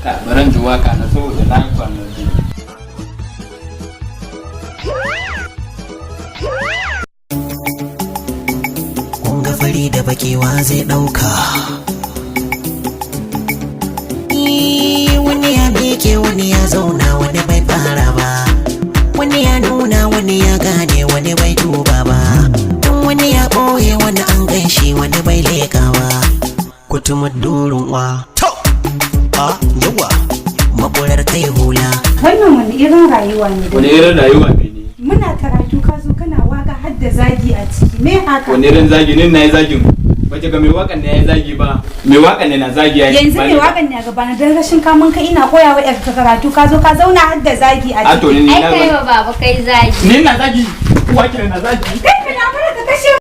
Ka baran ji waka na saboda na kwana biyu. Kun ga fari da bakewa zai ɗauka. Wani ya miƙe, wani ya zauna, wani bai fara ba. Wani ya nuna, wani ya gane, wani bai duba ba. Dan wani ya ɓoye, wani an ganshi, wani bai leƙa ba. Kutuma durin wa. To! A yawa! Maƙurar kai hula. Wannan wani irin rayuwa ne da Wani irin rayuwa ne ne? Muna karatu ka zo kana waka har da zagi a ciki. Me haka? Wani irin zagi ne? Na yi zagin? Bace ga mai wakan ne ya yi zagi ba. Mai wakan ne na zagi ya yi. Yanzu mai wakan ne a gabana, don rashin kamun kai ina koya wa yarka karatu ka zo ka zauna har da zagi a A to ciki. ni Ai na kai wa baba kai zagi. Ni na zagi. Uwa ke na zagi. Kai ka na ka kashe.